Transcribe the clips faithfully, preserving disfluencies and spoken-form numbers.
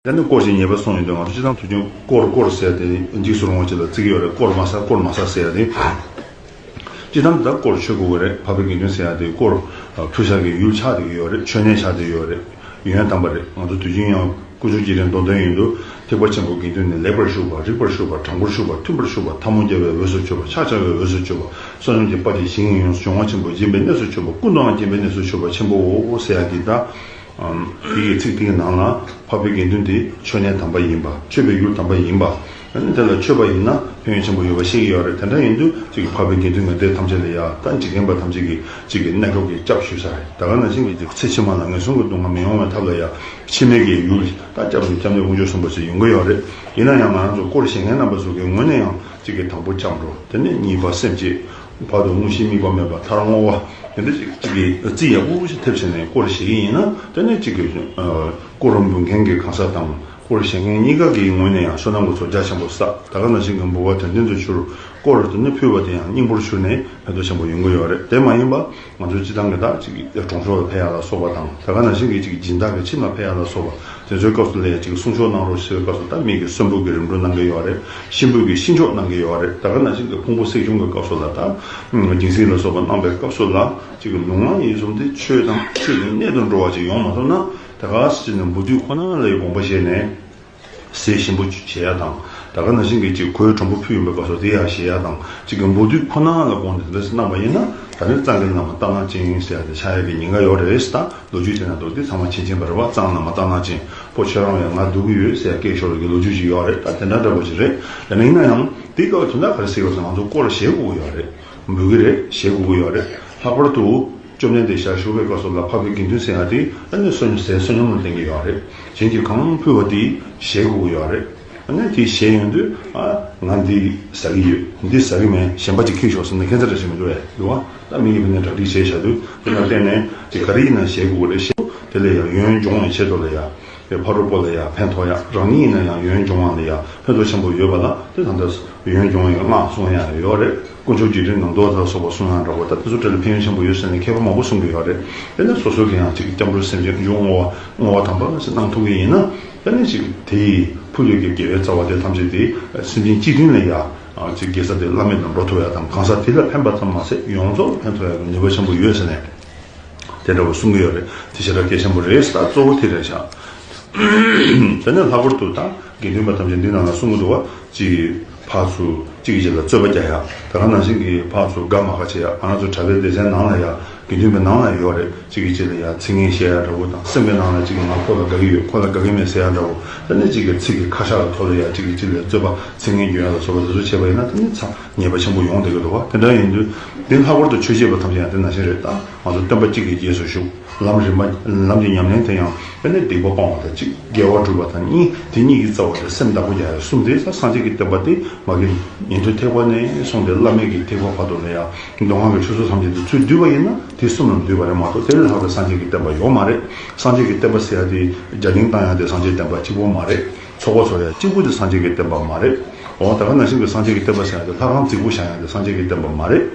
དེ་ནི་དཀོར་ཞིག་ཉེས་པ་སོང་ཡོང་དུས་ང་ཚོ་སྤྱིར་བཏང་དུས་རྒྱུན་དཀོར་དཀོར་ཟེར་ཏེ་འཇིགས་སུ་རུང་བ་ཅིག་ལ་བརྩི་གི་ཡོད་རེད། དཀོར་མ་ཟ་དཀོར་མ་ཟ་ཟེར་ཏེ། སྤྱིར་བཏང་དེ་དག་དཀོར་མཆོད་དགོས་ཀྱི་རེད། འཕགས་པའི་དགེ་འདུན་ཟེར་ཡ་དེ་དཀོར་ཕུལ་བྱ་གི་ཡུལ་ཆགས་བསྡད་ཀྱི་ཡོད་རེད། མཆོད་གནས་ཆགས་བསྡད་ཡོད་རེད། ཡོན་དམ་པ་རེད། ང་ཚོ་དུས་རྒྱུན་ཡང་དཀོན་མཆོག་རྗེས་དྲན་མདོ་དོན་ཡིན་དུས་ཐེག་པ་ཆེན་པོ་དགེ་འདུན་ནི་ལེགས་པར་ཞུགས་པ། རིགས་པར་ཞུགས་པ། དྲང་པོར་ཞུགས་པ། མཐུན་པར་ཞུགས་པ། ཐལ་མོ་སྦྱར་བའི་འོས་སུ་གྱུར་པ། ཕྱག་བྱ་བའི་འོས་སུ་གྱུར་པ། བསོད་ནམས་ཀྱི་དཔལ་གྱིས་ཞིང་ཡོངས་སུ་སྦྱོང་བ་ཆེན་པོ། སྦྱིན་པའི་གནས་སུ་གྱུར་པ། ཀུན་ཏུའང་སྦྱིན་པའི་གནས་སུ་གྱུར་པ་ཆེན་པོའོ་ཟེར་ཡ་གི་ད། དེ་ཡི་ཚིག་དེའི་ནང་ལ་འཕགས་པའི་དགེ་འདུན་དེ་མཆོད་གནས་དམ་པ་ཡིན་པ། མཆོད་པའི་ཡུལ་དམ་པ་ཡིན་པ། ཨ་ནི་དེ་ལ་མཆོད་པ་ཡིན་ན་ཕན་ཡོན་ཆེན་པོ་ཡོད་པ་ཤེས་ཀྱི་ཡོད་རེད། དེ་འདྲ་ཡིན་དུས་གཅིག་གི་འཕགས་པའི་དགེ་འདུན་གྱི་སྡེ་ཐམས་ཅད་ལ་ཡ་ད་འཇིག་རྟེན་པ་ཐམས་ཅད་ཀྱིས་གཅིག་གི་གནས་སྐབས་ཀྱི་སྐྱབས་ཞུ་ས་རེད། ད་ག་ནང་བཞིན་གྱི་གཅིག་ཚེ་ཕྱི་མ་ལ་ངན་སོང་གི་སྡུག་བསྔལ་མི་ཡོང་བའི་ཐབས་ལ་ཡ་འཆི་མེད་ཀྱི་ཡུལ་ད་སྐྱབས་སུ་སྐྱབས་གནས་དཀོན་མཆོག་གསུམ་པོ་ཞིག་ཡོང་གི་ཡོད་རེད། ཡིན་ན་ཡང་ང་རང་ཚོ་དཀོར་བཞེས་མཁན་རྣམ་པ་ཚོ་གི་ངོས་ནས་ཡང་གཅིག་གི་དང་པོ་སྐྱབས་འགྲོ། དེ་ནས་གཉིས་པ་སེམས་བསྐྱེད། བར་དུ་དངོས་གཞི་དམིགས་པ་མེད་པ། མཐར་བསྔོ་བ། དེ་འདྲ་ཅིག་ཅིག་གིས་རྩིས་ཡག་པོ་ཞིག་ཐེབས་བྱས་ནས་སྐོར་ཞིག་ཡིན་ན་དེ་ནས་ཅིག་གིས་སྐོར་རམ་འབུལ་མཁན་གྱི་གང་ཟག་དང་སྐོར་བཞེས་མཁན་གཉིས་ཀ་གི་ངོས་ནས་ཡང་བསོད་ནམས་ཀྱི་ཚོགས་རྒྱ་ཆེན་པོ་བསགས། ད་ག་ནང་བཞིན་གྱི་འབུལ་བ་དོན་ལྡན་དུ་གྱུར། སྐོར་དེ་ནས་ཕུལ་བ་དེ་ཡང་སྙིང་པོར་གྱུར་ནས་ཕན་ཐོགས་ཆེན་པོ་ཡོང་གི་ཡོད་རེད། དེ་མ་ཡིན་པ་ང་ཚོའི་སྤྱི་བཏང་གི་ད་ཅིག་གྲོང་ཆོག་ལ་ཕེབས་ཡག་ལ་སོགས་པ་དང་། ད་ག་ནང་བཞིན་གྱི་ཅིག་སྦྱིན་བདག་གི་ཁྱིམ་ལ་ཕེབས་ཡག་ལ་སོགས་པ། དེ་ཚོའི་སྐབས་སུ་ལ་ཡ་ཅིག་གསུང་ཆོག་གནང་རོགས་ཞེས་པའི་སྐབས་སུ་ད་མི་གི་གསོན་པོ་གི་རིམ་གྲོ་གནང་གི་ཡོད་རེད། གཤིན་པོ་གི་གཤིན་ཆོག་གནང་གི་ཡོད་རེད། ད་ག་ནང་བཞིན་གྱི་ཕུང་པོ་གསེག་གསུམ་གྱི་སྐབས་སུ་ལ་ད་སྦྱིན་སྲེག་ལ་སོགས་པ་གནང་བའི་སྐབས་སུ་ལ་ཅིག་གི་ལུས་ངག་ཡིད་གསུམ་དེ་ཆོས་དང་ཆོས་ཀྱི་གནད་དུ་འགྲོ་བ་ཅིག་ཡོང་མ་ཐུབ་ན། ད་ག་ཟེར་ནས་འབུལ་དུས་ཁོ་ན་ལ་ཡི་དགོངས་པ་བཞེས་ནས་ཟས་ཞིམ་པོ་བཞེས་ཡ་དང་། ད་ག་ནང་བཞིན་གྱི་ཅིག་གོས་དྲོན་པོ་ཕུལ་ཡོང་བའི་སྐབས་སུ་དེ་ཡང་བཞེས་ཡ་དང་། ཅིག་གི་འབུལ་དུས་ཁོ་ན་ལ་དགོངས་ནས་དེ་འདྲ་གནང་བ་ཡིན་ན། ད་ནི་གཙང་གི་ལམ་ལྟ་ན་ཅིང་ཟེར་ཡ་དེ་ཆགས་ཡ་གི་ཉེན་ཁ་ཡོད་རེད་ཟེར། ད་ལོ་རྒྱུས་དེ་ན་འདུག་དེ་ཚང་མ་ཕྱིན་ཕྱིན་པ་རེད་བ། གཙང་ལམ་ལྟ་ན་ཅིང་པོ་ཁྱོད་རང་བས་ང་སྡུག་གི་ཡོད་ཟེར་ཡ་སྐད་ཤོར་གི་ལོ་རྒྱུས་ཅིག་ཡོད་རེད། ད་དེ་འདྲ་འདྲ་པོ་ཅིག་རེད། ཡིན་ན་ཡང་དེའི་སྐབས་དོན་དག་ག་རེ་ཟེར་བ་ཟེར་ན་ང་ཚོ་སྐོར་བཞེས་དགོས་ཀྱི་ཡོད་རེད། འབུལ་གི་རེད། བཞེས་དགོས་ཀྱི་ཡོད་རེད། ལྷག་པར་དུ་བཅོམ་ལྡན་འདས་ཞལ་བཞུགས་པའི་སྐབས་སུ་ལ་འཕགས་པའི་དགེ་འདུན་ཟེར་ཡ་དེ་ཨ་ནི་བསོད་ཟས་བསོད་སྙོམས་ལ་བརྟེན་གྱི་ཡོད་རེད། གཞན་གྱིས་གང་ཕུལ་བ་དེ་བཞེས་དགོས་ཀྱི་ཡོད་རེད། ཨ་ནི་དེ་བཞེས་ཡོང་དུས་ཨ་ང་འདི་ཟ་གི་ཡོད། འདི་ཟ་གི་མེད། གཞན་པ་ཅིག་ཁྱེར་ཤོག་ཟེར་ན་ཁྱད་མཚར་རེ་ཞིག་མི་འདུག་ཨེ། འདུག་བ། ད་མི་གི་ཕན་ནས་གྲ་སྒྲིག་བྱས་བཞག་དུས་དེ་ལ་བརྟེན་ནས་དེ་ག་རེ་ཡིན་ན་བཞེས་དགོས་རེད། བཞེས་དེ་ལས་ཡང་ཡོན་སྦྱོང་བའི་ཆེད་དུ་ལ་ཡ། དེ་ཕ་རོལ་པོ་ལ་ཡང་ཕན་ཐོགས་ཡ། རང་ཉིད་ཡིན་ན་ཡང་ཡོན་སྦྱོང་བ་ལ་ཡང་ཕན་ཐོགས་ཆེན་པོ་ཡོད་པ་ལ་དེ་ད་ལྟ་ཡོན་སྦྱོང་བའི་སྔགས་གསུང་ཡ་ཡོད་རེད། དཀོན་མཆོག་རྗེས་དྲན་ངང་ཐོག་ལ་སོགས་པ་གསུང་ཡ་འདྲ་བོ། ད་དེ་ཚོ་འཕྲལ་ལ་ཕན་ཡོན་ཆེན་པོ་ཡོད་ཟེར་ནས་མཁས་པ་མང་པོ་གསུང་གི་ཡོད་རེད། དེ་ནས་སོ་སོ་གི་ཡང་ཅིག་སྐྱབས་འགྲོ་སེམས་ཅན་བསྔོ་བ་བསྔོ་བ་དམ་པ་ཞིག་གནང་ཐུབ་ཀྱི་ཡིན་ན། དེ་ནས་ཅིག་དེ་ཡི་ཕུལ་ཡོད་ཀྱི་དགེ་བའི་རྩ་བ་དེ་ཐམས་ཅད་དེ་སེམས་ཅན་སྤྱི་མཐུན་ལ་ཡ་ཅིག་དགེ་རྩ་དེ་བླ་མེད་དུ་འགྲོ་ཐུབ་ཡ་དང་། གང་ཟག་དེ་ལ་ཕན་པ་ཙམ་མ་ཟད་ཡོངས་རྫོགས་ཕན་ཐོགས་ཡ་གི་ནུས་པ་ཆེན་པོ་ཡོད་ཟེར་ནས། དེ་འདྲ་བོ་གསུང་གི་ཡོད་རེད། དེ་ཞེ་དྲག་གལ་ཆེན་པོ་རེད་ཟེར། ད་གཙོ་བོ་དེ་རེད་ཤག་དེ་ནས་ལྷག་པར་དུ་ད་དགེ་འདུན་པ་ཐམས་ཅད་འདི་ནང་ལ་གསུང་གི་འདུག་བ། གཅིག་གིས་ཕར་ཚུར་གཅིག་གིས་གཅིག་ལ་རྩོད་པ་རྒྱག་ཡ། ད་ག་ནང་བཞིན་གྱི་ཕར་ཚུར་དགའ་མ་དགའ་བྱེད་ཡ། ང་རང་ཚོ་གྲྭ་པའི་སྡེ་ཚན་ནང་ལ་ཡ་དགེ་འདུན་པའི་ནང་ལ་ཡོད་རེད། གཅིག་གིས་གཅིག་ལ་ཡ་ཚིག་ངན་བཤད་ཡ་འདྲ་བོ་དང་། སེམས་པའི་ནང་ལ་གཅིག་གིས་ང་ཁོ་ལ་དགའ་གི་ཡོད། ཁོ་ལ་དགའ་གི་མེད་ཟེར་ཡ་འདྲ་བོ། དེ་ནས་གཅིག་གི་ཚིག་གི་ཁ་ཤགས་ལ་ཐོག་ལ་ཡ་གཅིག་གིས་གཅིག་ལ་རྩོད་པ་ཚིག་ངན་བརྗོད་ཡ་ལ་སོགས་པ་དེ་ཚོ་བྱས་པ་ཡིན་ན་དེ་ནི་ཚང་ཉེས་པ་ཆེན་པོ་ཡོང་བསྡད་ཀྱི་འདུག་བ། དེ་འདྲ་ཡིན་དུས་དེ་ལྷག་པར་དུ་ཆོས་བྱེད་པ་ཐམས་ཅད་ཡང་དེ་ནང་བཞིན་རེད། ད་ང་ཚོ་སྟོན་པ་གཅིག་གི་རྗེས་སུ་ཞུགས། ལམ་རིམ་པ་ལམ་གྱི་ཉམས་ལེན་དེ་ཡང་དེ་ནི་སྡིག་པ་སྤང་བ་དང་གཅིག་དགེ་བ་སྒྲུབ་པ་དང་གཉིས། དེ་གཉིས་ཀྱི་རྩ་བ་དེ་སེམས་བདག་པོ་རྒྱག་ཡ་གསུམ་དེ་ད་སངས་རྒྱས་ཀྱི་བསྟན་པ་དེ་མ་གི་ཉན་ཐོས་ཐེག་པ་ནས་བཟུང་སྟེ་བླ་མེད་ཀྱི་ཐེག་པ་བར་དུ་ལ་ཡང་མདོ་སྔགས་ཀྱི་ཆོས་ཚོགས་ཐམས་ཅད་དེ་ཚུར་བསྡུས་པ་ཡིན་ན་དེ་གསུམ་ལ་འདུས་པ་རེད་མ་གཏོགས་དེ་ལས་ལྷག་པའི་སངས་རྒྱས་ཀྱི་བསྟན་པ་ཡོད་མ་རེད། སངས་རྒྱས་ཀྱི་བསྟན་པ་ཟེར་ཡ་དེ་རྒྱ་གླིང་བཏང་ཡ་དེ་སངས་རྒྱས་བསྟན་པ་གཅིག་པོ་མ་རེད། ཚོགས་པ་ཚོགས་ཡ་གཅིག་པུ་དེ་སངས་རྒྱས་ཀྱི་བསྟན་པ་མ་རེད། འོ་ད་ག་ནང་བཞིན་གྱི་སངས་རྒྱས་ཀྱི་བསྟན་པ་ཟེར་ཡ་དེ་ལྷ་ཁང་རྫིག་པོ་བཞེངས་ཡ་དེ་སངས་རྒྱས་ཀྱི་བསྟན་པ་མ་རེད།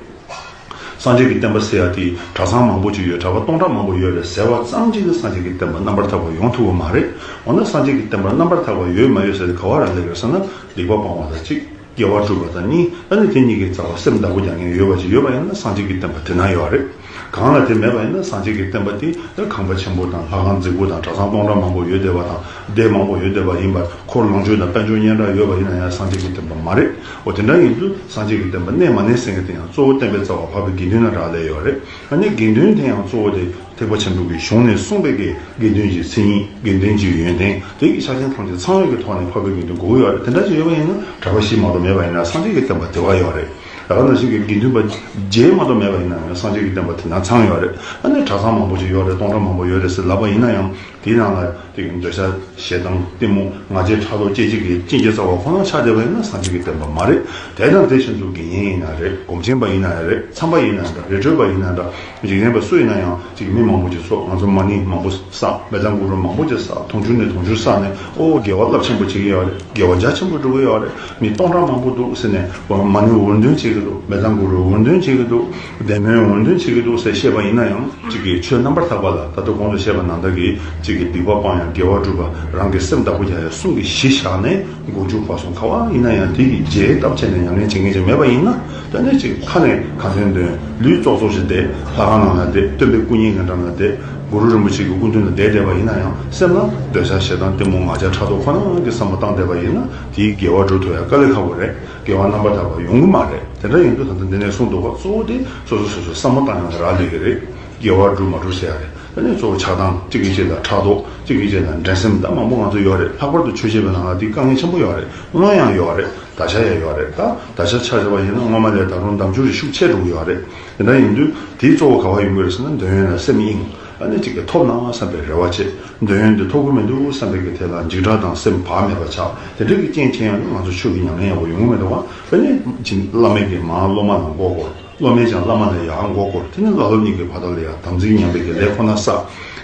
སངས་རྒྱས་ཀྱི་བསྟན་པ་ཟེར་ཡ་དེ་གྲྭ་ཚང་མང་པོ་ཅིག་ཡོད། གྲྭ་པ་སྟོང་ཕྲག་མང་པོ་ཡོད་རེད་ཟེར་བ་ཙམ་གྱིས་སངས་རྒྱས་ཀྱི་བསྟན་པ་རྣམ་པར་དག་པ་ཡོང་ཐུབ་པ་མ་རེད། འོ་ན་སངས་རྒྱས་ཀྱི་བསྟན་པ་རྣམ་པར་དག་པ་ཡོད་མ་ཡོད་ཟེར་ཏེ་ག་བ་རག་ལས་ཀྱི་རེད་ཟེར་ན། སྡིག་པ་སྤང་བ་དང་གཅིག་དགེ་བ་སྒྲུབ་པ་དང་གཉིས། ཨ་ནི་དེ་གཉིས་ཀྱི་རྩ་བ་སེམས་བདག་པོ་རྒྱག་མཁན་ཡོད་པ་ཅིག་ཡོད་པ་ཡིན་ན་སངས་རྒྱས་ཀྱི་བསྟན་པ་དེ་ན་ཡོད་རེད། གང་ལ་དེ་མེད་པ་ཡིན་ན་སངས་རྒྱས་ཀྱི་བསྟན་པ་དེ་ཁང་པ་ཆེན་པོ་དང་ལྷ་ཁང་རྫིག་པོ་དང་གྲྭ་ཚང་སྟོང་ཕྲག་མང་པོ་ཡོད་བསྡད་པ་དང་སྡེ་མང་པོ་ཡོད་བསྡད་པ་ཡིན་པ། འཁོར་ལོངས་སྤྱོད་དང་དཔལ་འབྱོར་སྙན་གྲགས་ཡོད་པ་ཡིན་ན་ཡང་སངས་རྒྱས་ཀྱི་བསྟན་པ་མ་རེད། འོ་དེ་འདྲ་ཡིན་དུས་སངས་རྒྱས་ཀྱི་བསྟན་པ་གནས་མ་གནས་ཟེར་མཁན་དེ་ཡང་གཙོ་བོ་བསྟན་པའི་རྩ་བ་འཕགས་པའི་དགེ་འདུན་ལ་རག་ལས་ཡོད་རེད། ཨ་ནི་དགེ་འདུན་དེ་ཡང་གཙོ་བོ་དེ་ཐེག་པ་ཆེན་པོ་གི་གཞུང་ནས་གསུངས་པའི་གི་དགེ་འདུན་གྱི་མཚན་ཉིད། དགེ་འདུན་གྱི་ཡོན་ཏན། དེ་གི་ཆ་རྐྱེན་ཐམས་ཅད་ཚང་བའི་གི་ཐོག་ནས་འཕགས་པའི་དགེ་འདུན་དགོས་ཀྱི་ཡོད་རེད། དེ་འདྲ་ཞིག་ཡོད་པ་ཡིན་ན་གྲྭ་པ་བཞི་མ་གཏོགས་མེད་པ་ཡིན་ན་སངས་རྒྱས་ཀྱི་བསྟན་པ་དེ་བ་ཡོད་རེད། ད་ག་ནང་བཞིན་གྱི་དགེ་འདུན་པ་བརྒྱད་མ་གཏོགས་མེད་པ་ཡིན་ན་ཡང་སངས་རྒྱས་ཀྱི་བསྟན་པ་དེ་ན་ཚང་ཡོད་རེད། ཨ་ནི་གྲྭ་ཚང་མང་པོ་ཅིག་ཡོད་རེད། སྟོང་ཕྲག་མང་པོ་ཡོད་རེད་ཟེར་ལབ་པ་ཡིན་ན་ཡང་དེའི་ནང་ལ་དེ་གི་འདོད་ཆགས་ཞེ་སྡང་གཏི་མུག་ང་རྒྱལ་ཕྲག་དོག་སྐྱེ་བྱེད་ཀྱི་རྐྱེན་གྱི་རྩ་བ་ཁོ་ན་ཆགས་བསྡད་པ་ཡིན་ན་སངས་རྒྱས་ཀྱི་བསྟན་པ་མ་རེད། དེ་དང་དེ་བཞིན་དུ་དགེ་བསྙེན་ཡིན་ན་རེད། སྒོམ་ཆེན་པ་ཡིན་ན་རེད། མཚམས་པ་ཡིན་ན་འདྲ། རི་ཁྲོད་པ་ཡིན་ན་འདྲ། འཇིག་རྟེན་པ་སུ་ཡིན་ན་ཡང་ཅིག་མི་མང་པོ་ཅིག་ཚོགས། ང་ཚོ་མ་ཎི་མང་པོ་བསགས། མེ་བཙའ་གུ་རུ་མང་པོ་ཅིག་བསགས། དུང་ཕྱུར་ནས་དུང་ཕྱུར་བསགས་ནས་ཨོ་དགེ་བ་རླབས་ཆེན་པོ་བྱེད་ཀྱི་ཡོད་རེད། དགེ་བ་རྒྱ་ཆེན་པོ་སྒྲུབ་ཀྱི་ཡོད་རེད། མི་སྟོང་ཕྲག་མང་པོ་འདུག་ཟེར་ནས་མ་ཎི་འུར་འདོན་བྱེད་ཀྱི་འདུག་མེ་བཙའ་གུ་རུ་འུར་འདོན་བྱེད་ཀྱི་འདུག་དེ་མིན་འུར་འདོན་བྱེད་ཀྱི་འདུག་ཟེར་བཤད་པ་ཡིན་ན་ཡང་ཅིག་གི་ཆོས་རྣམ་པར་དག་པ་ལ་ད་དུང་གོང་དུ་བཤད་པ་ནང་ལྟར་གྱི་ཅིག་ཀྱི་སྡིག་པ་སྤང་ཡང་དགེ་བ་སྒྲུབ་པ། རང་གི་སེམས་བདག་པོ་རྒྱག་ཡང་གསུམ་གྱི་གཞི་བཞག་ནས་མགོ་མཇུག་བར་གསུམ་ག་བ་ཡིན་ན་ཡང་དེ་གི་རྗེས་ལྟ་བྱས་ནས་ཉམས་ལེན་བྱེད་མཁན་ཅིག་མེད་པ་ཡིན་ན། ད་ནི་ཅིག་ཁ་ནས་གང་ཐོན་ཐོན། ལུས་ཙོག་ཙོག་ཞིག་བསྡད། ལྷ་ཁང་ནང་ལ་བསྡད། སྟོན་པའི་སྐུ་བརྙན་གྱི་འགྲམ་ལ་བསྡད། གུ་རུ་རིན་པོ་ཆེ་གི་སྐུ་མདུན་ལ་བསྡད་བསྡད་པ་ཡིན་ན་ཡང་། སེམས་ལ་འདོད་ཆགས་ཞེ་སྡང་གཏི་མུག་ང་རྒྱལ་ཕྲག་དོག་ཁོ་ན་གི་བསམ་བློ་བཏང་བསྡད་པ་ཡིན་ན། དེའི་དགེ་བ་སྒྲུབ་ཐུབ་ཡ་དཀའ་ལས་ཁག་པོ་རེད། དགེ་བ་རྣམ་པར་དག་པ་ཡོང་གི་མ་རེད། དེ་འདྲ་ཡིན་དུས་ད་ལྟ་འདི་ནས་གསུངས་འདུག་ག་གཙོ་བོ་དེ་སོ་སོ་སོ་སོའི་བསམ་བློ་བཏང་ཡ་ལ་རག་ལས་ཀྱི་རེད། དགེ་བ་སྒྲུབ་མ་སྒྲུབ་ཟེར་ཡ་རེད། ད་ནི་གཙོ་བོ་ཆགས་སྡང་གཅིག་གིས་གཅིག་ལ་ཕྲག་དོག་གཅིག་གིས་གཅིག་ལ་འགྲན་སེམས། ད་མང་པོ་ང་ཚོ་ཡོད་རེད། ལྷག་པར་དུ་ཆོས་བྱེད་པའི་ནང་ལ་དེ་དཀའ་ངལ་ཆེན་པོ་ཡོད་རེད། སྔོན་ཡང་ཡོད་རེད། ད་ཆ་ཡང་ཡོད་རེད། ད་ད་ཆ་ཆ་བཞག་པ་ཡིན་ན་སྔོན་མ་ལས་ད་རུང་ལྡབ་འགྱུར་ཞིག་ཤུགས་ཆེ་འགྲོ་གི་ཡོད་རེད། དེ་འདྲ་ཡིན་དུས་དེའི་གཙོ་བོ་ག་བ་ཡོང་གི་རེད་ཟེར་ན། འདོད་ཡོན་ལ་སེམས་གཡེང་། ཨ་ནི་གཅིག་གིས་ཐོབ་ན་བསམ་པའི་རེ་བ་བྱེད། འདོད་ཡོན་དེ་ཐོབ་ཀྱི་མི་འདུག་བསམ་པའི་གི་དེ་ལ་འཇིགས་སྐྲག་དང་སེམས་བག་མེད་པ་ཆགས། དེ་འདྲ་གི་རྐྱེན་བྱས་ཡོང་དུས་ང་ཚོ་ཆོས་ཀྱི་ཉམས་ལེན་ཡག་པོ་ཡོང་གི་མི་འདུག་བ། དེ་ནས་བླ་མས་ཀྱིས་མར་སློབ་མ་ལ་མགོ་སྐོར། སློབ་མས་ཀྱང་བླ་མ་ལ་ཡར་མགོ་སྐོར། དེ་ནས་བླ་སློབ་གཉིས་ཀྱི་བར་དུ་ལ་ཡང་དམ་ཚིག་ཉམས་པའི་གི་ལས་ཁོ་ན་བསགས།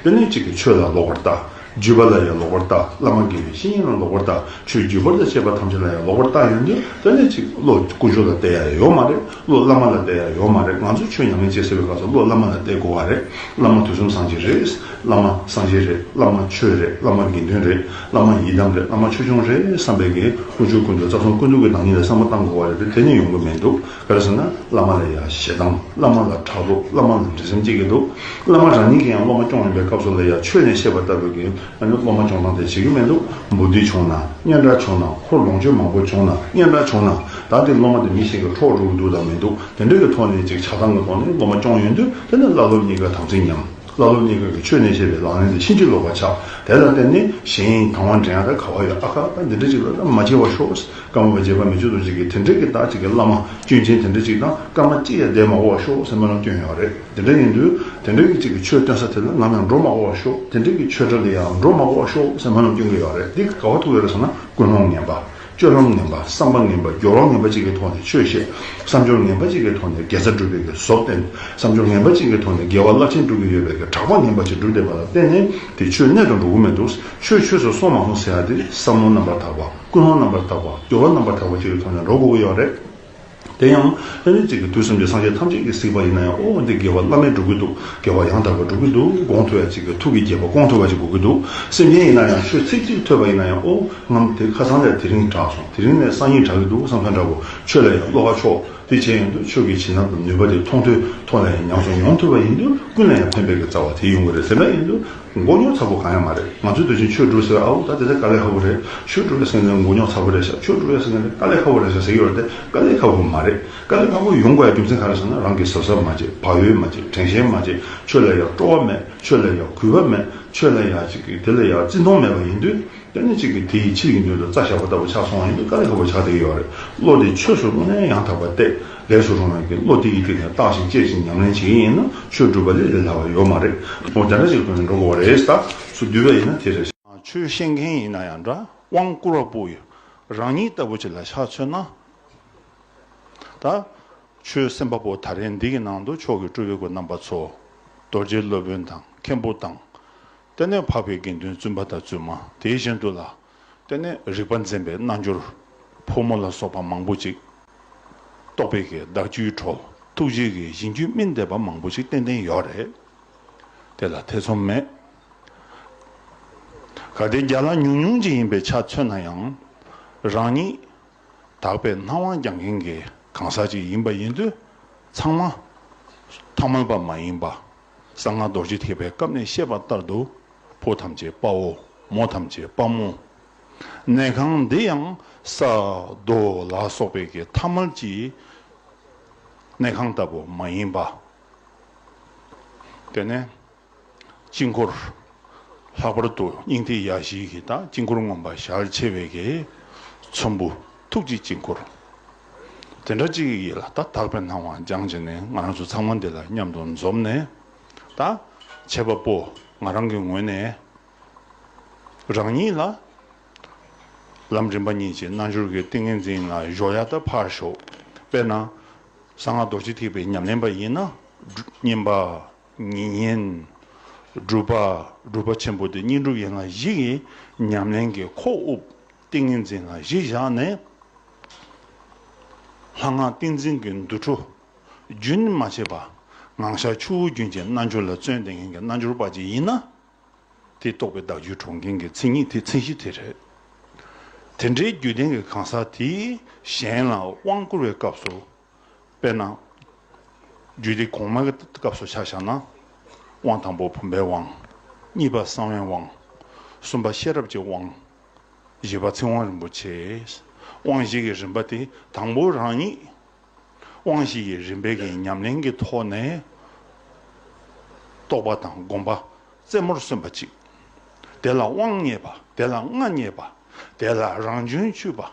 དེ་ནས་གཅིག་གིས་ཆོས་ལ་ལོག་པར་ལྟ། རྒྱུད་པ་ལ་ཡང་ལོག་པར་ལྟ། བླ་མ་དགེ་བའི་བཤེས་གཉེན་ལ་ལོག་པར་ལྟ། ཆོས་བརྒྱུད་པ་དང་བཅས་པ་ཐམས་ཅད་ལ་ཡང་ལོག་པར་ལྟ་ཡོང་དུས། དེ་ནས་གཅིག་བློ་དཀོན་མཆོག་ལ་གཏད་ཡ་ཡོད་མ་རེད། བློ་བླ་མ་ལ་གཏད་ཡ་ཡོད་མ་རེད། ང་ཚོས་ཆོས་ཉམས་ལེན་བྱེད་ཟེར་བའི་སྐབས་སུ་བློ་བླ་མ་ལ་གཏད་དགོས་པ་རེད། བླ་མ་དུས་གསུམ་སངས་རྒྱས་རེད། བླ་མ་སངས་རྒྱས་རེད། བླ་མ་ཆོས་རེད། བླ་མ་དགེ་འདུན་རེད། བླ་མ་ཡི་དམ་རེད། བླ་མ་ཆོས་སྐྱོང་རེད་བསམ་པའི་གི་དཀོན་མཆོག་ཀུན་འདུས་རྩ་གསུམ་ཀུན་འདུས་ཀྱི་བདག་ཉིད་ལ་བསམ་བློ་བཏང་དགོས་པ་རེད་དེ། དེ་ནས་ཡོང་གི་མི་འདུག་ག་རེ་ཟེར་ན། བླ་མ་ལ་ཡང་ཞེ་སྡང་། བླ་མ་ལ་ཕྲག་དོག་བླ་མ་ལ་འདྲེ་སེམས་སྐྱེ་གི་འདུག་བླ་མ་རང་ཉིད་ཀྱིས་ཡང་སློབ་མ་སྐྱོང་ཡོང་པའི་སྐབས་སུ་ལ་ཡང་ཆོས་ནས་བཤད་པ་ལྟ་བུའི་གི་ཨ་ནི་སློབ་མ་སྐྱོང་སྟངས་དེ་བྱེད་ཀྱི་མི་འདུག་འབུལ་སྡུད་བྱུང་ན་སྙན་གྲགས་བྱུང་ན། འཁོར་ལོངས་སྤྱོད་མང་པོ་བྱུང་ན་སྙན་གྲགས་བྱུང་ན། ད་དེ་སློབ་མ་དེ་མི་གཞན་གྱིས་འཕྲོག་འགྲོ་གི་འདུག་དང་མི་འདུག་དེ་འདྲ་གི་ཐོག་ནས་ཅིག་ཆགས་སྡང་གི་ཐོག་ནས་སློབ་མ་སྐྱོང་ཡོང་དུས། དེ་ནི་བླ་སློབ་གཉིས་ཀ་དམ་ཚིག་ཉམས། བླ་སློབ་གཉིས་ཀ་གིས་ཆོས་ནས་བཤད་པའི་ལག་ལེན་དེ་ཕྱིན་ཅི་ལོག་པ་ཆགས། དེ་ལ་བརྟེན་ནས་གཞན་དང་བ་འདྲེན་ཡ་ད་ག་བ་ཡོད། ཨ་ཁ་ད་འདི་འདྲ་ཅིག་ལ་ད་མ་བྱེད་པར་ཤོག་སྐར་མ་བ་རྗེ་འབངས་མི་ཆོས་རྡོ་རྗེ་གིས་དེ་འདྲ་གི་ད་ཅིག་གི་བླ་མ་སྐྱོན་ཅན་དེ་འདྲ་ཅིག་དང་སྐར་མ་གཅིག་ཡང་བསྡད་མ་དགོས་པར་ཤོག་ཟེར་སྨོན་ལམ་སྐྱོན་ཡོད་རེད། དེ་འདྲ་ཡིན་དུས་དེ་འདྲ་གི་ཅིག་གི་ཆོས་སྟོན་ས་དེ་ལ་ནམ་ཡང་འགྲོ་མ་དགོས་པར་ཤོག་དེ་འདྲ་གི་ཆོས་གྲྭ་ལ་ཡང་འགྲོ་མ་དགོས་པར་ཤོག་ཟེར་སྨོན་ལམ་སྐྱོན་གྱི་ཡོད་རེད། འདི་ག་བ་ཐུག་ཡོད་རེད་ཟེར་ན། ཀུན་སློང་ངན་པ། སྤྱོད་ལམ་ངན་པ། བསམ་པ་ངན་པ། སྦྱོར་བ་ངན་པ་ཅིག་གི་ཐོག་ནས་ཆོས་བཤད། བསམ་སྦྱོར་ངན་པ་ཅིག་གི་ཐོག་ནས་དགེ་རྩ་སྒྲུབ་པའི་གི་བཟོ་བསྟན། བསམ་སྦྱོར་ངན་པ་ཅིག་གི་ཐོག་ནས་དགེ་བ་རླབས་ཆེན་སྒྲུབ་ཀྱི་ཡོད་པའི་གི་གྲགས་པ་ངན་པ་ཅིག་སྒྲུབ་བསྡད་པ་ལ་བརྟེན་ནས་དེ་ཆོས་གནད་དུ་འགྲོ་གི་མི་འདུག་ཆོས་ཆོས་སུ་སོང་མ་སོང་ཟེར་ཡ་དེ་བསམ་བློ་རྣམ་པར་དག་པ། ཀུན་སློང་རྣམ་པར་དག་པ། སྦྱོར་བ་རྣམ་པར་དག་པ་ཅིག་གི་ཐོག་ནས་འགྲོ་དགོས་ཀྱི་ཡོད་རེད། དེ་ཡང་ཨ་ནི་གཅིག་གི་དུས་གསུམ་གྱི་སངས་རྒྱས་ཐམས་ཅད་ཀྱིས་གཟིགས་པ་ཡིན་ན་ཡང་། ཨོ་འདི་དགེ་བ་བླ་མེད་སྒྲུབ་ཀྱི་འདུག་དགེ་བ་ཡང་དག་པ་སྒྲུབ་ཀྱི་འདུག་དགོངས་ཐུབ་ཡ་ཅིག་གི་ཐུགས་ཀྱི་དགྱེས་པ་སྐོང་ཐུབ་པ་ཅིག་དགོས་ཀྱི་འདུག་སེམས་ཅན་ཡིན་ན་ཡང་ཆོས་ཚིག་གཅིག་ཐོས་པ་ཡིན་ན་ཡང་། ཨོ་ང་དེ་ཁ་སང་ལས་དེ་རིང་དྲག་སོང་། དེ་རིང་ནས་སང་ཉིན་དྲག་གི་འདུག་བསམ་ས་འདྲ་པོ། ཆོས་ལ་ཡང་བློ་ཁ་ཕྱོགས། དེ་བྱས་ཡོང་དུས་ཆོས་ཀྱི་བྱིན་རླབས་དང་ནུས་པ་དེ་མཐོང་ཐོས་ཐོག་ལ་ཡང་ཉམས་སུ་མྱོང་ཐུབ་པ་ཡིན་དུས། ཀུན་ལ་ཡང་ཕན་པའི་གི་རྩ་བ་དེ་ཡོང་གི་རེད། དེ་འདྲ་ཡིན་དུས། མགོ་རྙོག་ཚ་པོ་གང་ཡང་མ་རེད། ང་ཚོའི་དུས་ཆེན་ཆོས་སྒྲུབ་ཟེར། ཨའུ་ད་དེ་ཚོ་དཀའ་ལས་ཁག་པོ་རེད། ཆོས་སྒྲུབ་ཡ་ཟེར་མཁན་དེ་མགོ་རྙོག་ཚ་པོ་རེད་ཤག་ཆོས་སྒྲུབ་ཡ་ཟེར་མཁན་དེ་དཀའ་ལས་ཁག་པོ་རེད་ཤག་ཟེར་གྱི་ཡོད་རེད་དེ། དཀའ་ལས་ཁག་པོ་མ་རེད། དཀའ་ལས་ཁག་པོ་ཡོང་དགོས་ཡ་རྒྱུ་མཚན་ག་རེ་ཟེར་ན། རང་གིས་གཟབ་གཟབ་མ་བྱས། བག་ཡོད་མ་བྱས། དྲན་ཤེས་མ་བྱས། ཆོས་ལ་ཡ་སྤྲོ་བ་མེད། ཆོས་ལ་ཡ་གུས་པ་མེད། ཆོས་ལ་ཡ་ཅིག་གི་དེ་ལ་ཡ་བརྩི་མཐོང་མེད་པ་ཡིན་དུས། དེ་ནི་གཅིག་གིས་དེ་ཡི་ཕྱིར་ཡིན་དོན་དུ་རྩྭ་བཞག་པ་ལྟ་བུ་ཆགས་སོང་བ་ཡིན་དུས། དཀའ་ལས་ཁག་པོ་ཆགས་བསྡད་ཀྱི་ཡོད་རེད། བློ་དེ་ཆོས་སུ་དངོས་གནས་ཡང་དག་པར་གཏད། ལས་སུ་རུང་བའི་གི་བློ་དེ་ཡི་སྟེང་ནས་བརྟགས་ཤིང་དཔྱད་ཅིང་ཉམས་ལེན་བྱེད་ཀྱི་ཡིན་ན། ཆོས་སྒྲུབ་པ་ལས་ལས་སླ་བ་ཡོད་མ་རེད། འོ་དེ་འདྲ་ཞིག་ཏུ་ནི་འགྲོ་དགོས་པ་རེད། ད་སུ་བསྡུས་པ་ཡིན་ན་དེ་རེད། ཆོས་བཤད་མཁན་ཡིན་ན་ཡང་འདྲ། དབང་བསྐུར་བ་པོ་ཡི་རང་ཉིད་ལྟ་བུ་ཅིག་ལ་ཆ་མཚོན་ན། ད་ཆོས་སེམས་དཔའ་པོ་ད་རེས་འདི་གི་ནང་དུ་མཆོག་གི་སྤྲུལ་པའི་སྐུ་རྣམ་པ་ཚོ། རྡོ་རྗེ་སློབ་དཔོན་དང་མཁན་པོ་དང་། དེ་ནས་འཕགས་པའི་དགེ་འདུན་བཙུན་པ་དང་བཙུན་མ། དེ་བཞིན་དུ་ལ། དེ་ནས་རིག་པ་འཛིན་པའི་རྣལ་འབྱོར་ཕོ་མོ་ལ་སོགས་པ་མང་པོ་ཅིག་རྟོགས་པའི་གི་བདག་རྒྱུད་གྲོལ། ཐུགས་རྗེ་གི་ཞིང་རྒྱུད་སྨིན་བསྡད་པ་མང་པོ་ཅིག་ཏན་ཏན་ཡོད་རེད། དེ་ལ་ཐེ་ཚོམ་མེད། གལ་ཏེ་བརྒྱ་ལ་ཉུང་ཉུང་ཅིག་ཡིན་པའི་ཆ་མཚོན་ན་ཡང་། རང་ཉིད་དག་པའི་སྣང་བ་རྒྱག་མཁན་གྱི་གང་ཟག་ཅིག་ཡིན་པ་ཡིན་དུས། ཚང་མ་ཐ་མལ་པ་མ་ཡིན་པ། གསང་སྔགས་རྡོ་རྗེ་ཐེག་པའི་སྐབས་ནས་བཤད་པ་ལྟར་དུ། ཕོ་ཐམས་ཅད་དཔའ་བོ། མོ་ཐམས་ཅད་དཔའ་མོ། གནས་ཁང་འདི་ཡང་ས་རྡོ་ལ་སོགས་པའི་གི་ཐ་མལ་གྱི་གནས་ཁང་ལྟ་བུ་མ་ཡིན་པ། དེ་ནས་དཀྱིལ་འཁོར། ལྷག་པར་དུ་སྙིང་ཐིག་ཡ་བཞི་གི་ད་དཀྱིལ་འཁོར་མངོན་པར་ཞལ་ཕྱེ་བའི་གི་ཚོམ་བུ་ཐུགས་ཀྱི་དཀྱིལ་འཁོར། དེ་འདྲ་ཅིག་ཡིད་ལ་ད་དག་པའི་སྣང་བ་སྦྱངས་བྱས་ནས། ང་རང་ཚོ་ཚང་མ་འདི་ལ་མཉམ་དུ་འཛོམས་ནས། ད་འཆད་པ་པོ་ང་རང་གི་ངོས་ནས། རང་ཉིད་ལ་ལམ་རིམ་པ་གཉིས་ཀྱི་རྣལ་འབྱོར་གྱི་ཏིང་ངེ་འཛིན་ལ་གཞོལ་ཡ་ད་ཕར་ཞོག་དཔེར་ན། གསང་སྔགས་རྡོ་རྗེ་ཐེག་པའི་ཉམས་ལེན་པ་ཡིན་ན། བསྙེན་པ། ཉེ་བསྙེན། སྒྲུབ་པ། སྒྲུབ་པ་ཆེན་པོ་སྟེ་བསྙེན་སྒྲུབ་ཡན་ལག་བཞི་ཡི་ཉམས་ལེན་གྱི་ཁོག་དབུབ་ཏིང་ངེ་འཛིན་ལ་གཞི་བཞག་ནས། ལྷ་སྔགས་ཏིང་འཛིན་གྱི་འདུ་འཕྲོ་རྒྱུན་མ་ཆད་པ། ངང་བཞག་ཆུ་བོ་རྒྱུན་གྱི་རྣལ་འབྱོར་ལ་བརྩོན་བསྡད་མཁན་གྱི་རྣལ་འབྱོར་པ་ཅིག་ཡིན་ན། དེ་རྟོགས་པའི་བདག་རྒྱུད་གྲོང་ཁྱེར་གྱི་མཚན་ཉིད་དེ་མཚན་གཞི་དེ་རེད། དེ་འདྲའི་རྒྱུད་ལྡན་གྱི་གང་ཟག་དེས་གཞན་ལ་དབང་བསྐུར་བའི་སྐབས་སུ། དཔེར་ན། རྒྱུད་སྡེ་གོང་མའི་སྐབས་སུ་ཆ་བཞག་ན། དབང་དང་པོ་བུམ་པའི་དབང་། གཉིས་པ་གསང་བའི་དབང་། གསུམ་པ་ཤེས་རབ་ཀྱི་དབང་། བཞི་པ་ཚིག་དབང་རིན་པོ་ཆེ། དབང་བཞི་གི་རིམ་པ་དེ་དང་པོ་རང་ཉིད། དབང་བཞི་ཡི་རིམ་པའི་གི་ཉམས་ལེན་གྱི་ཐོག་ནས། རྟོགས་པ་དང་སྒོམ་པ་རྩེ་མོར་སོན་པ་གཅིག། དེ་ལ་དབང་རྙེད་པ། དེ་ལ་མངའ་བརྙེས་པ། དེ་ལ་རང་བྱོན་ཆུད་པ། ལྷ་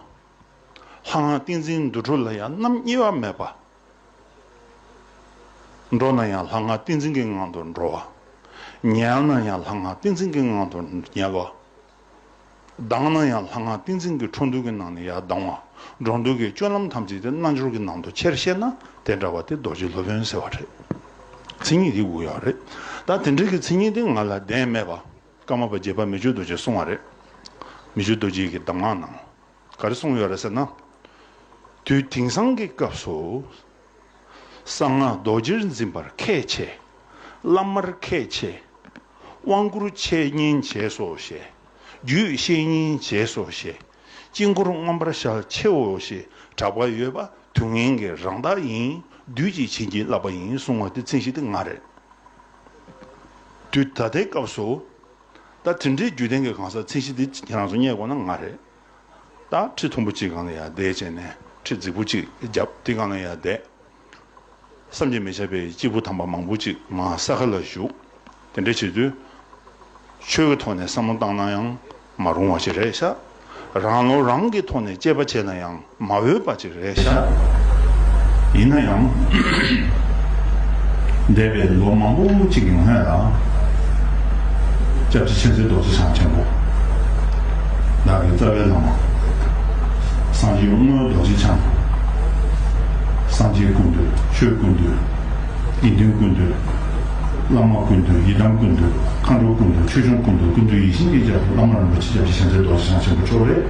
སྔགས་ཏིང་འཛིན་འདུ་འཕྲོ་ལ་ཡང་རྣམ་གཉིས་པ་མེད་པ། འགྲོ་ན་ཡང་ལྷ་སྔགས་ཏིང་འཛིན་གྱི་ངང་དུ་འགྲོ་བ། ཉལ་ན་ཡང་ལྷ་སྔགས་ཏིང་འཛིན་གྱི་ངང་དུ་ཉལ་བ། ལྡང་ན་ཡང་ལྷ་སྔགས་ཏིང་འཛིན་གྱི་འཕྲོ་འདུ་གི་ནང་ནས་ཡར་ལྡང་བ། འགྲོ་འདུག་གི་སྤྱོད་ལམ་ཐམས་ཅད་དེ་རྣལ་འབྱོར་གྱི་ནང་དུ་ཁྱེར་ཤེས་ན་དེ་འདྲ་བ་དེ་རྡོ་རྗེ་སློབ་དཔོན་ཟེར་བ་རེད། མཚན་ཉིད་དེ་དགོས་ཡོད་རེད། ད་དེ་འདྲ་གི་མཚན་ཉིད་དེ་ང་ལ་ལྡན་མེད་པ། ཀརྨ་པ་རྗེ་དཔལ་མི་བསྐྱོད་རྡོ་རྗེས་གསུངས་པ་རེད། མི་བསྐྱོད་རྡོ་རྗེ་གི་གདམས་ངག་ནང་། ག་རེ་གསུངས་ཡོད་རེད་ཟེར་ན། དུས་དེང་སང་གི་སྐབས་སུ། གསང་སྔགས་རྡོ་རྗེར་འཛིན་པར་ཁས་འཆེ། བླ་མར་ཁས་འཆེ། དབང་བསྐུར་འཆད་ཉན་བྱས་སོ་ཞེས། རྒྱུད་བཤད་ཉན་བྱས་སོ་ཞེས། དཀྱིལ་འཁོར་མངོན་པར་ཞལ་ཕྱེའོ་ཞེས་གྲགས་པ་ཡོད་པ་དུས་ངན་གྱི་རང་རྟགས་ཡིན། བདུད་ཀྱིས་བྱིན་གྱིས་བརླབས་པ་ཡིན་གསུང་བ་དེ་མཚན་གཞི་དེ་ང་རེད། དུས་ད་ལྟའི་སྐབས་སུ། ད་དེ་འདྲའི་རྒྱུད་ལྡན་གྱི་གང་ཟག་མཚན་གཞི་འདི་ཁྱེད་རང་ཚོ་རྙེད་དགོས་ན་ང་རེད། ད་ཁྲི་མཐོན་པོ་གཅིག་སྒང་ལ་ཡར་བསྡད་བྱས་ནས་ཁྲི་རྫིག་པོ་གཅིག་བརྒྱབ་དེ་སྒང་ལ་ཡར་བསྡད། བསམ་གྱིས་མི་ཁྱབ་པའི་སྐྱེས་བུ་དམ་པ་མང་པོ་གཅིག་མར་ས་ཁ་ལ་བཞུགས། དེ་འདྲ་བྱེད་དུས། ཆོས་ཀྱི་ཐོག་ནས་བསམ་བློ་བཏང་ན་ཡང་མ་རུང་བ་ཞིག་རེད་ཤག་རང་བློ་རང་གི་ཐོག་ནས་དཔྱད་པ་བྱས་ན་ཡང་མ་འོས་པ་ཅིག་རེད་ཤག་ཡིན་ན་ཡང་། འདས་པའི་ལོ་མང་པོ་ཅིག་གི་སྔོན་ལ། སྐྱབས་རྗེ་མཁྱེན་བརྩེ་རྡོ་རྗེ་འཆང་ཆེན་པོ། བདག་གི་རྩ་བའི་བླ་མ། སངས་རྒྱས་དངོས་རྡོ་རྗེ་འཆང་། སངས་རྒྱས་ཀུན་འདུས། ཆོས་ཀུན་འདུས། དགེ་འདུན་ཀུན་འདུས། བླ་མ་ཀུན་འདུས། ཡི་དམ་ཀུན་འདུས། མཁའ་འགྲོ་ཀུན་འདུས། ཆོས་སྐྱོང་ཀུན་འདུས། ཀུན་འདུས་ཡིད་བཞིན་གྱི་རྒྱལ་པོ་བླ་མ་རིན་པོ་ཆེ་སྐྱབས་རྗེ་མཁྱེན་བརྩེ་རྡོ་རྗེ་འཆང་ཆེན་པོ་མཆོག་རེད།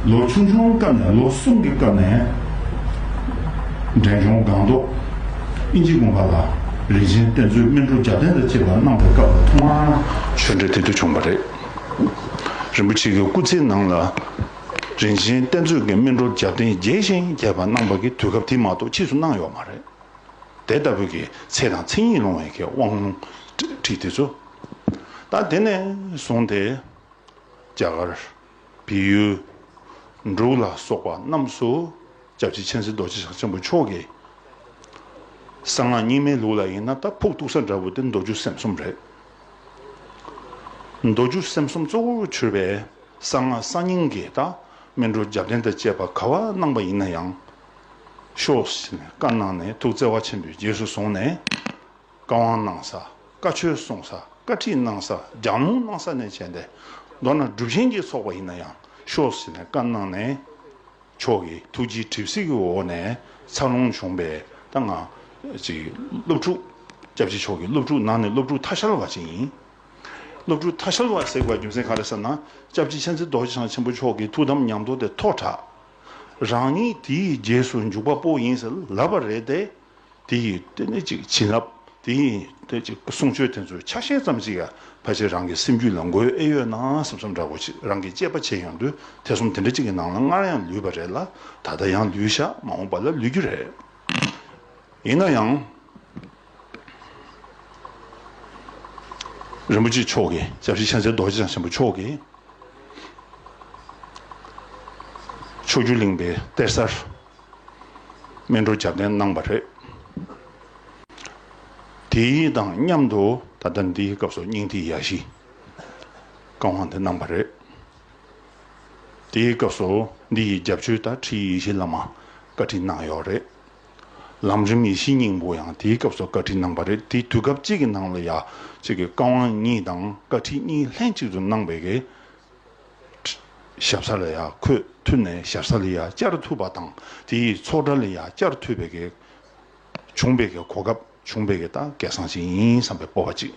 ལོ་ཆུང་ཆུང་སྐབས་ནས། ལོ་གསུམ་གྱི་སྐབས་ནས་འབྲས་ལྗོངས་སྒང་ཏོག་དབྱིན་ཇི་དགོན་པ་ལ་རིན་ཆེན་གཏེར་མཛོད་སྨིན་གྲོལ་རྒྱབ་རྟེན་དང་བཅས་པ་གནང་བའི་སྐབས་ལ་ཐོག་མར་ཆོས་འབྲེལ་དེ་དུས་བྱུང་བ་རེད། རིན་པོ་ཆེ་གི་སྐུ་ཚེའི་ནང་ལ་རིན་ཆེན་གཏེར་མཛོད་ཀྱི་སྨིན་གྲོལ་རྒྱབ་རྟེན་རྒྱས་ཤིང་རྒྱས་པ་གནང་བ་གི་དུས་སྐབས་དེ་མ་གཏོགས་ཕྱིས་སུ་གནང་ཡོད་མ་རེད། དེ་ལྟ་བུའི་གི་ཚེ་དང་མཚན་ཉིད་ལོང་བའི་གི་དབང་ལུང་ཁྲིད་དེ་ཚོ། ད་དེ་ནས་བཟུང་སྟེ། རྒྱ་གར། བལ་ཡུལ། འབྲུག་ལ་སོགས་པ་རྣམས་སུ་སྐྱབས་རྗེ་མཁྱེན་བརྩེ་རྡོ་རྗེ་འཆང་ཆེན་པོ་མཆོག་གིས། གསང་སྔགས་རྙིང་མའི་ལུགས་ལ་ཡིན་ན་ད་ཕུགས་གཏུགས་ས་འདྲ་བོ་དེ་མདོ་རྒྱུད་སེམས་གསུམ་རེད། མདོ་རྒྱུད་སེམས་གསུམ་གཙོ་བོར་གྱུར་པའི་གསང་སྔགས་གསར་རྙིང་གི་ད་སྨིན་གྲོལ་རྒྱབ་རྟེན་དང་བཅས་པ་ག་བ་གནང་པ་ཡིན་ན་ཡང་། ཤོག་ཟེར་ནས་བཀའ་གནང་ནས་ཐུགས་བརྩེ་བ་ཆེན་པོས་རྗེས་སུ་བཟུང་ནས། བཀའ་དབང་གནང་ས། བཀའ་ཆོས་གསུང་ས། བཀའ་ཁྲིད་གནང་ས། རྒྱབ་ལོང་གནང་ས་ནས་བྱས་ཏེ། མདོར་ན་སྒྲུབ་ཆེན་གྱི་ཚོགས་པ་ཡིན་ན་ཡང་ཤོག་ཟེར་ནས་བཀའ་གནང་ནས། མཆོག་གི་ཐུགས་རྗེའི་གྲིབ་བསིལ་གྱི་འོག་ནས་འཚར་ལོངས་བྱུང་བའི་ད་ང་ཅིག་སློབ་ཕྲུག་སྐྱབས་རྗེ་མཆོག་གི་སློབ་ཕྲུག་ནང་ནས་སློབ་ཕྲུག་ཐ་ཤལ་བ་ཅིག་ཡིན། སློབ་ཕྲུག་ཐ་ཤལ་བ་ཟེར་བའི་རྒྱུ་མཚན་ག་རེ་ཟེར་ན། སྐྱབས་རྗེ་མཁྱེན་བརྩེ་རྡོ་རྗེ་འཆང་ཆེན་པོ་མཆོག་གི་ཐུགས་དམ་ཉམས་རྟོགས་དེ་མཐོ་དྲགས། རང་ཉིད་དེའི་རྗེས་སུ་འཇུག་པ་པོ་ཡིན་ཟེར་ལབ་པ་རེད་དེ། དེ་ཡིས་དེ་ནི་ཅིག་བྱིན་རླབས། དེ་ཡིས་དེ་ཅིག་གསུང་ཆོས་དེ་ཚོའི་ཆ་ཤས་ཙམ་ཅིག་ཡང་ཕལ་ཆེར་རང་གི་སེམས་རྒྱུད་ལ་འགོས་ཨེ་ཡོད་ན་བསམ་བསམ་འདྲ་པོ་ཅིག་རང་གིས་དཔྱད་པ་བྱེད་ཡོང་དུས་ཐེ་ཚོམ་དེ་འདྲ་ཅིག་གི་ནང་ལ་སྔར་ཡང་ལུས་པ་རེད་ལ། ད་ལྟ་ཡང་ལུས་ཤག་མ་འོངས་པ་ལ་ལུས་རྒྱུ་རེད། ཡིན་ན་ཡང་། རིན་པོ་ཆེ་མཆོག་གིས། སྐྱབས་རྗེ་མཁྱེན་བརྩེ་རྡོ་རྗེ་འཆང་ཆེན་པོ་མཆོག་གིས། ཕྱོགས་བཅུ་གླིང་པའི་གཏེར་གསར་སྨིན་གྲོལ་རྒྱབ་རྟེན་གནང་བ་རེད། དེའི་དང་མཉམ་དུ་ད་ལྟ་འདིའི་སྐབས་སུ་སྙིང་ཐིག་ཡ་བཞི་བཀའ་དབང་དེ་གནང་བ་རེད། དེའི་སྐབས་སུ་འདི་ཡི་རྒྱབ་ཆོས་ད་ཁྲི་ཡེ་ཤེས་བླ་མ་བཀའ་ཁྲིད་གནང་ཡོད་རེད། ལམ་རིམ་ཡེ་ཤེས་སྙིང་པོ་ཡང་དེའི་སྐབས་སུ་བཀའ་ཁྲིད་གནང་བ་རེད། དེའི་དུས་སྐབས་གཅིག་གི་ནང་ལ་ཡ་གཅིག་གི་བཀའ་དབང་གཉིས་དང་བཀའ་ཁྲིད་གཉིས་ལྷན་ཅིག་ཏུ་གནང་བའི་གི་ཞབས་ས་ལ་ཡ་འཁོད་ཐུབ་ནས་ཞབས་ས་ལ་ཡ་བཅར་ཐུབ་པ་དང་། དེ་ཡི་ཚོགས་གྲལ་ལ་ཡ་བཅར་ཐུབ་པའི་གི་བྱུང་བའི་གི་གོ་སྐབས་བྱུང་བའི་གི་ད་སྐལ་བཟང་ཞིག་ཡིན་བསམ་པའི་སྤོབས་པ་ཅིག་